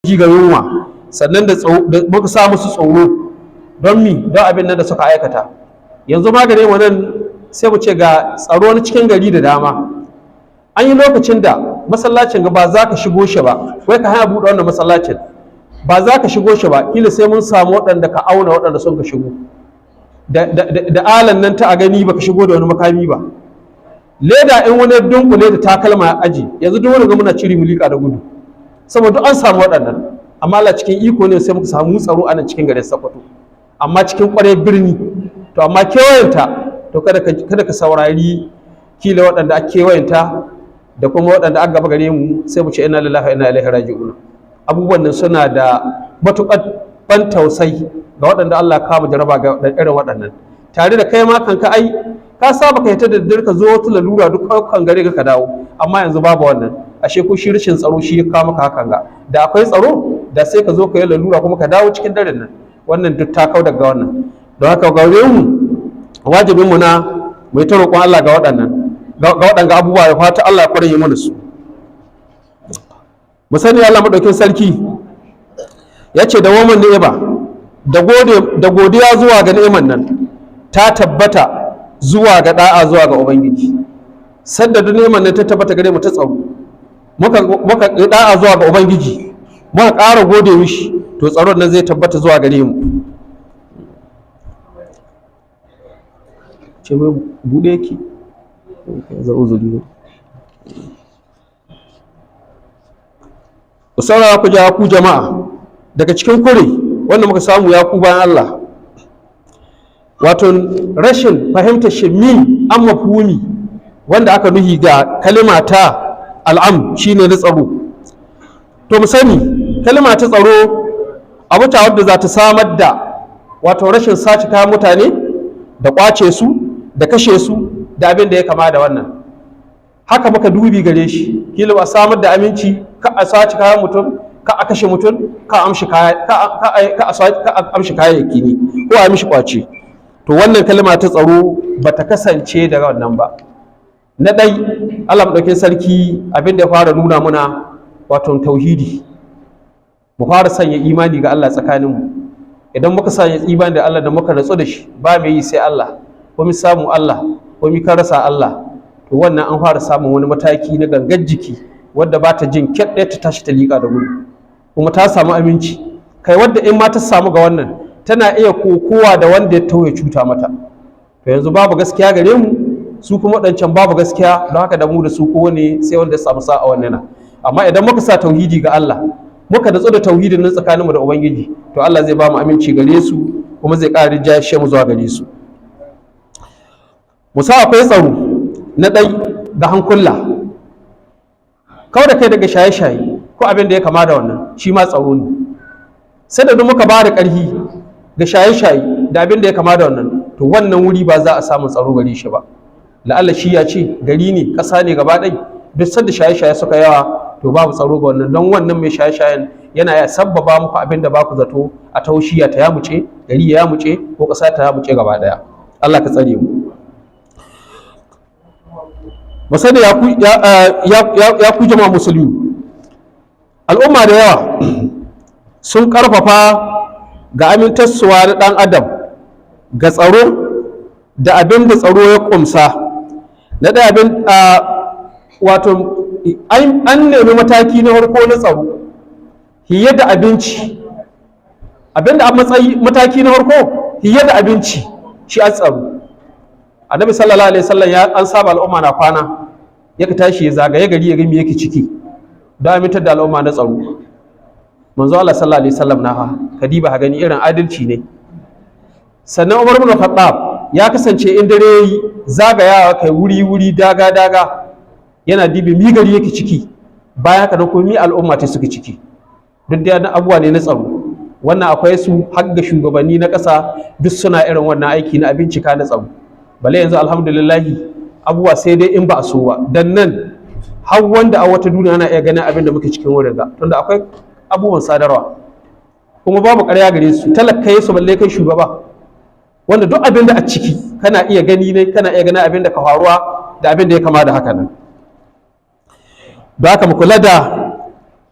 Ji ga yunwa, sannan da muka sa musu tsoro. Don mi? Don abin nan da suka aikata. Yanzu ma gare mu nan, sai mu ce ga tsaro na cikin gari da dama. An yi lokacin da masallacin ga ba za ka shigo shi ba, wai ka hana buɗe wannan masallacin, ba za ka shigo shi ba. Kila sai mun samu waɗanda ka auna waɗanda sun ka shigo da alan nan ta a gani baka shigo da wani makami ba. Leda in wani dunkule da takalma ya aji, yanzu duk wani ga muna ciri mu liƙa da gudu, saboda an samu waɗannan. Amma Allah cikin iko ne sai muka samu tsaro a nan cikin garin Sokoto, amma cikin ƙwarai birni. To amma kewayenta, to kada ka saurari kila waɗanda a kewayenta da kuma waɗanda aka gaba gare mu. Sai mu ce inna lillahi wa inna ilaihi raji'un. Abubuwan nan suna da matuƙar ban tausayi ga waɗanda Allah kama jaraba ga irin waɗannan. Tare da kai ma kanka ai ka saba ka hita da daddare ka zo wata lalura duk kan gare ka dawo, amma yanzu babu wannan. Ashe ko shi rashin tsaro shi ya kawo maka hakan ga. Da akwai tsaro, da sai ka zo ka yi lalura kuma ka dawo cikin daren nan. Wannan duk ta kau daga wannan. Don haka gare mu, wajibin mu na mu yi ta roƙon Allah ga waɗannan, ga waɗanga abubuwa, ya fata Allah ya kware mana su. Mu sani Allah maɗaukin sarki ya ce da waman ni'ima da gode da godiya zuwa ga ni'iman nan ta tabbata zuwa ga da'a zuwa ga Ubangiji. Sanda duk ni'iman nan ta tabbata gare mu ta tsaro, muka da'a zuwa ga Ubangiji, muka ƙara gode mishi, to tsaron nan zai tabbata zuwa gare mu. Ce mai buɗe yake za uzuri ne. Ku saurara ku ja ku jama'a, daga cikin kure wanda muka samu ya ku bayan Allah, wato rashin fahimtar shi mi an mafhumi wanda aka nuhi ga kalima ta al'am shine na tsaro. To mu sani kalima ta tsaro abu ta wadda za ta samar da wato rashin sace kayan mutane da kwace su da kashe su da abin da ya kama da wannan. Haka muka dubi gare shi, kila ba samar da aminci ka a sace kayan mutum, ka a kashe mutum, ka amshi kaya, ka amshi kayayyaki ne ko a mishi kwace. To wannan kalma ta tsaro ba ta kasance daga wannan ba. Na ɗai, Allah maɗaukin sarki abin da ya fara nuna muna wato tauhidi, mu fara sanya imani ga Allah tsakaninmu. Idan muka sanya imani da Allah da muka natsu da shi, ba mai yi sai Allah, ko mu samu Allah, ko mu rasa Allah, to wannan an fara samun wani mataki na gangar jiki wadda ba ta jin kyat ɗaya ta tashi ta liƙa da gudu, kuma ta samu aminci. Kai, wadda in ma ta samu ga wannan, tana iya kokowa da wanda ya tauye cuta mata. To yanzu babu gaskiya gare mu, su kuma waɗancan babu gaskiya. Don haka da mu da su kowane sai wanda ya samu sa'a wannan na. Amma idan muka sa tauhidi ga Allah, muka natsu da tauhidin nan tsakaninmu da Ubangiji, to Allah zai ba mu aminci gare su, kuma zai ƙara rinjayashe mu zuwa gare su. Musa akwai tsaro na ɗai ga hankula, kawai da kai daga shaye-shaye ko abin da ya kama da wannan, shi ma tsaro ne. Sai da duk muka ba da ƙarfi ga shaye-shaye da abin da ya kama da wannan, to wannan wuri ba za a samu tsaro gare shi ba. La'alla shi ya ce gari ne, ƙasa ne gaba ɗai, duk sanda shaye-shaye suka yawa, to babu tsaro ga wannan. Don wannan mai shaye-shayen yana ya sabbaba muku abin da baku zato, a taushiya ta yamuce, gari ya yamuce, ko ƙasa ta yamuce gaba ɗaya. Allah ka tsare mu. Mu sani ya ku jama'a musulmi, al'umma da yawa sun karfafa ga amintarsuwa na ɗan adam ga tsaro da abin da tsaro ya ƙumsa. Na ɗaya, abin wato an nemi mataki na farko na tsaro hiye da abinci. Abin da a matsayi mataki na farko hiye da abinci, shi an tsaro. Annabi sallallahu alaihi wasallam ya an saba al'umma na kwana, yaka tashi ya zagaye gari ya ga me yake ciki don amintar da al'umma na tsaro. Manzo Allah sallallahu alaihi wasallam na fa kadiba ha gani irin adalci ne. Sannan Umar ibn Khattab ya kasance in dare yayi, zagayawa kai wuri wuri, daga daga, yana dibi mi gari yake ciki. Bayan haka nan kuma mi al'umma ta suke ciki. Duk da na abubuwa ne na tsaro. Wannan akwai su har ga shugabanni na ƙasa, duk suna irin wannan aiki na abincika na tsaro. Bale yanzu alhamdulillahi, abubuwa sai dai in ba a so ba. Dan nan har wanda a wata duniya ana iya ganin abin da muke cikin wurin ga, tunda akwai abubuwan sadarwa, kuma babu ƙarya gare su, talaka su balle kai shugaba, wanda duk abin da a ciki kana iya gani ne, kana iya ganin abin da ka faruwa da abin da ya kama da haka nan. Don haka mu kula da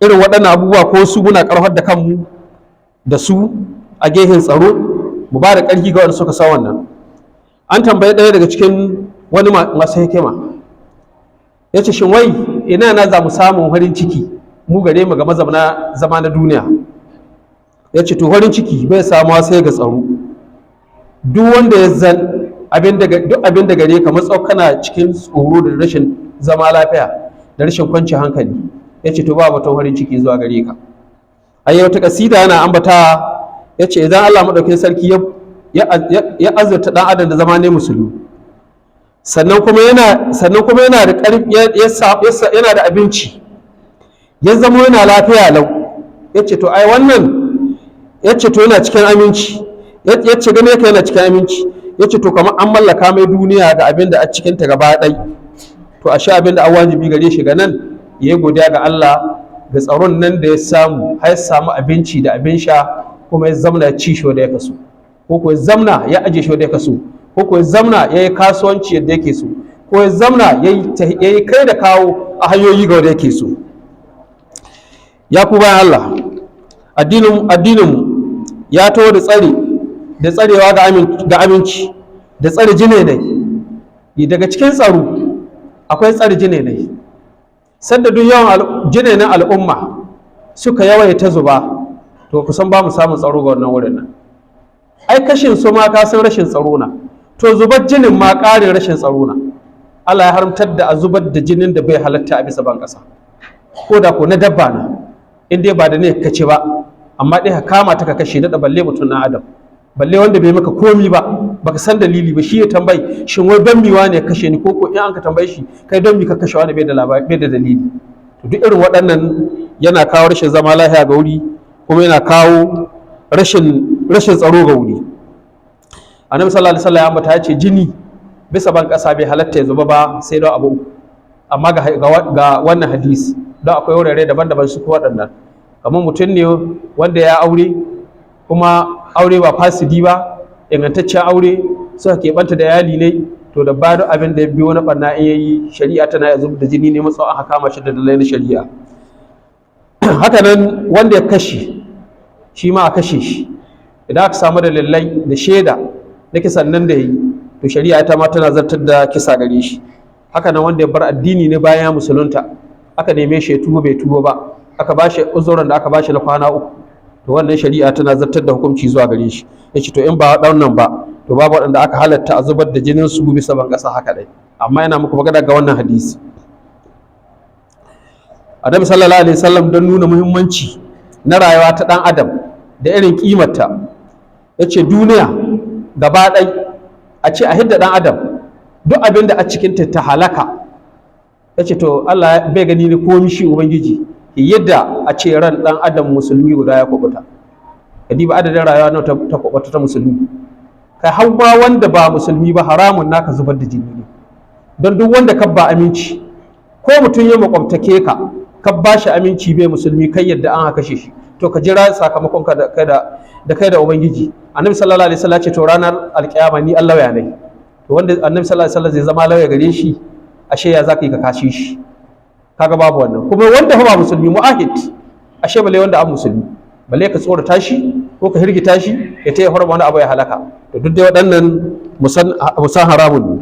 Irin waɗannan abubuwa ko su muna ƙarfar da kanmu da su a gehen tsaro, mu ba da ƙarfi ga wanda suka sa wannan. An tambayi ɗaya daga cikin wani masu hikima, ya ce, "Shin wai ina na za mu samun farin ciki mu gare mu ga mazauna zama na duniya?" Ya ce, "To, farin ciki bai samuwa sai ga tsaro. Duk wanda ya zan duk abin da gare ka, matsau kana cikin tsoro da rashin zama lafiya da rashin kwanci hankali," ya ce, "to ba batun farin ciki zuwa gare ka." A yau ta kasida yana ambata, ya ce idan Allah maɗaukin sarki ya azurta ɗan adam da zama ne musulmi, sannan kuma yana da ƙarfi, yana da abinci, ya zama yana lafiya lau, ya ce to ai wannan, ya ce to yana cikin aminci. Ya ce gane ka yana cikin aminci, ya ce to kamar an mallaka mai duniya da abin da a cikinta gaba ɗai. To a sha abin da an wajibi gare shi ga nan, ya yi godiya ga Allah ga tsaron nan da ya samu, har ya samu abinci da abin sha, kuma ya zamna ya ci shi da ya kaso, ko ya zamna ya aje shi da ya kaso, ko ya zamna ya yi kasuwanci yadda yake so, ko ya zamna ya yi kai da kawo a hanyoyi ga wanda yake so. Ya ku bayan Allah, addininmu ya taho da tsare da tsarewa ga aminci da tsare jine ne. Daga cikin tsaro akwai tsare jine ne. Sanda duk yawan jine na al'umma suka yawaita zuba, to kusan ba mu samun tsaro ga wannan wurin nan. Ai kashin su ma ka san rashin tsaro na, to zubar jinin ma ƙarin rashin tsaro na. Allah ya haramtar da a zubar da jinin da bai halatta a bisa ban ƙasa, ko da ko na dabba na, in dai ba da ne ka ci ba, amma dai ka kama ta ka kashe, daɗa balle mutum na adam, balle wanda bai maka komi ba, baka san dalili ba. Shi ya tambayi, "Shin wai don miwa ne kashe ni?" Ko in an ka tambaye shi, "Kai, don mi ka kashe wani?" Bai da labari, bai da dalili. To duk irin waɗannan yana kawo rashin zama lafiya ga wuri, kuma yana kawo rashin tsaro ga wuri. Annabi sallallahu alaihi wasallam ya ambata, ya ce jini bisa ban ƙasa bai halatta ya zuba ba sai don abu uku. Amma ga wannan hadisi, don akwai wurare daban-daban su ko waɗannan, kamar mutum ne wanda ya aure, kuma aure ba fasidi ba, ingantaccen aure, suka keɓanta da iyali ne, to da ba abin da ya biyo na ɓanna in yayi, shari'a tana ya zuba da jini ne matsawa aka kama shi da dalilai na shari'a. Haka nan wanda ya kashe, shi ma a kashe shi idan aka samu dalilai da shaida na kisan nan da ya yi, to shari'a ita ma tana zartar da kisa gare shi. Haka nan wanda ya bar addini ne bayan ya musulunta, aka neme shi ya tuba, bai tuba ba, aka ba shi uzurin da aka ba shi na kwana 3, to wannan shari'a tana zartar da hukunci zuwa gare shi. Ya ce to in ba waɗannan ba, to babu waɗanda aka halatta a zubar da jinin su bisa ban ƙasa haka dai. Amma yana muku magana ga wannan hadisi. Annabi sallallahu alaihi wasallam, don nuna muhimmanci na rayuwa ta ɗan adam da irin kimarta, ya ce duniya gaba ɗai, a ce a hidda ɗan adam, duk abin da a cikinta ta halaka, ya ce to Allah bai gani ni komi shi ubangiji yadda a ce ran ɗan adam musulmi guda ya kubuta. Ka diba adadin rayuwa nawa ta kubuta ta musulmi. Kai, har ma wanda ba musulmi ba, haramun naka zubar da jini ne, don duk wanda ka ba aminci, ko mutum ya makwabtake ka, ka ba shi aminci, bai musulmi, kai yadda an haka shi, to ka jira sakamakon ka da kai da ubangiji. Annabi sallallahu alaihi wasallam ce to ranar alkiyama ni Allah ya ne. To wanda annabi sallallahu alaihi wasallam zai zama lauya gare shi, ashe ya zaka yi ka kashe shi? Kaga babu wannan. Kuma wanda ba musulmi, mu'ahid, ashe balle wanda an musulmi, balle ka tsorata shi ko ka hirgita shi ya taya horma wani abu ya halaka. To duk dai waɗannan musan haramun ne.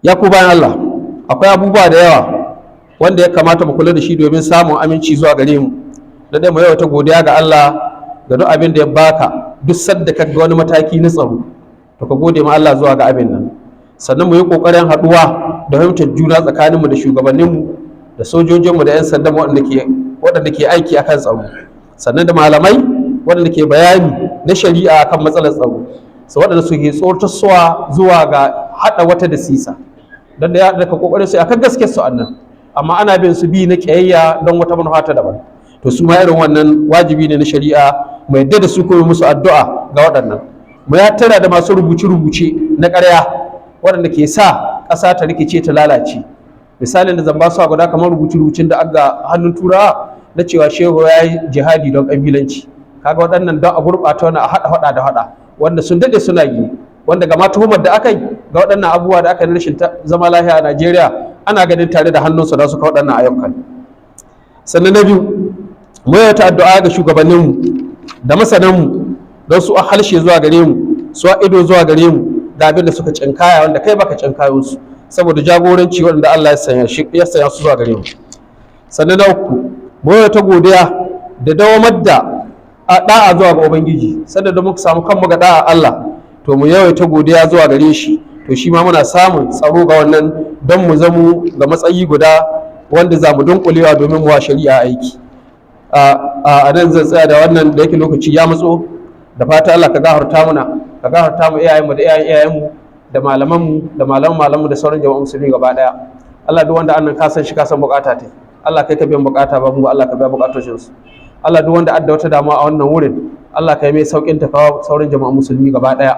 Ya ku bayan Allah, akwai abubuwa da yawa wanda ya kamata mu kula da shi domin samun aminci zuwa gare mu. Da dai mu yawaita godiya ga Allah ga duk abin da ya baka. Duk sadda ka ga wani mataki na tsaro, to ka gode ma Allah zuwa ga abin nan. Sannan mu yi kokarin haɗuwa da fahimtar juna tsakaninmu da shugabanninmu da sojojinmu da 'yan sandan waɗanda ke aiki akan tsaro, sannan da malamai waɗanda ke bayani na shari'a akan matsalar tsaro, su waɗanda suke tsoratarsuwa zuwa ga haɗa wata da sisa, don da ya daga kokarin su akan gaskiyar su annan, amma ana bin su bi na ƙiyayya don wata manufa ta daban. To su ma irin wannan wajibi ne na shari'a mu yadda da su kuma musu addu'a ga waɗannan. Mu ya tara da masu rubuce-rubuce na ƙarya waɗanda ke sa ƙasa ta rikice ta lalace. Misalin da zan ba su a guda, kamar rubuce-rubucen da aka hannun turawa na cewa Shehu ya yi jihadi don ƙabilanci. Kaga waɗannan don a gurɓata wani, a haɗa haɗa da haɗa, wanda sun daɗe suna yi, wanda ga ma tuhumar da aka yi ga waɗannan abubuwa da aka yi rashin zama lafiya a Najeriya, Ana ganin tare da hannunsu da suka waɗannan ayyukan. Sannan na biyu, mu ta addu'a ga shugabanninmu da masananmu, don su a halshe zuwa gare mu, su a ido zuwa gare mu ga abin da suka cinkaya wanda kai baka cinkayo su, saboda jagoranci wanda Allah ya sanya su zuwa gare mu. Sannan na uku, mu ta godiya da dawamar da da'a zuwa ga Ubangiji. Sanda da muka samu kanmu ga da'a Allah, to mu yawaita godiya zuwa gare shi. To shi ma muna samun tsaro ga wannan, don mu zamo ga matsayi guda wanda za mu dunkulewa domin mu wa shari'a aiki. A nan zan tsaya da wannan, da yake lokaci ya matso. Da fata Allah ka gafarta muna, ka gafarta mu iyayenmu da iyayen iyayenmu da malamanmu da malaman malamanmu da sauran jama'an musulmi gaba daya. Allah, duk wanda annan ka san shi, ka san bukata ta. Allah, kai ka biyan bukata ba mu, Allah ka biya bukatocin su. Allah, duk wanda adda wata damuwa a wannan wurin, Allah ka yi mai saukin ta, kawo sauran jama'an musulmi gaba daya.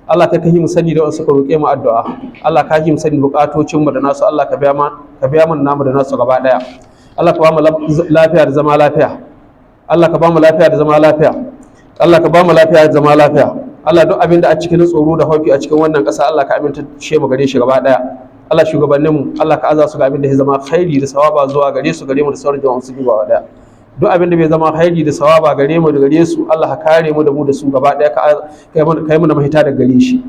Allah, kai ka yi mu sani da wasu suka roƙe mu addu'a. Allah, ka yi mu sani bukatocin mu da nasu. Allah, ka biya mana namu da nasu gaba daya. Allah, ka ba mu lafiya da zama lafiya. Allah, ka ba mu lafiya da zama lafiya. Allah, ka ba mu lafiya da zama lafiya. Allah, duk abin da a cikin tsoro da haufi a cikin wannan ƙasa, Allah ka aminta she mu gare shi gaba daya. Allah, shugabanninmu, Allah ka aza su ga abin da ya zama khairi da sawaba zuwa gare su, gare mu da sauran jama'an musulmi gaba daya. Duk abin da bai zama khairi da sawaba gare mu da gare su, Allah ka kare mu da mu da su gaba daya, ka kai mu da mahita daga gare shi.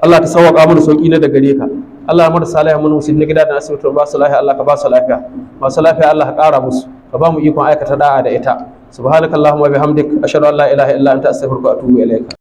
Allah, ka sauwaka mana sauki na daga gare ka. Allah, marasa lafiya mun musulmi gida da asibiti, ba su lafiya, Allah ka ba su lafiya. Masu lafiya, Allah ka ƙara musu, ka ba mu ikon aikata da'a da ita. Subhanakallahumma bihamdik, ashhadu an la ilaha illa anta, astaghfiruka wa atubu ilaika.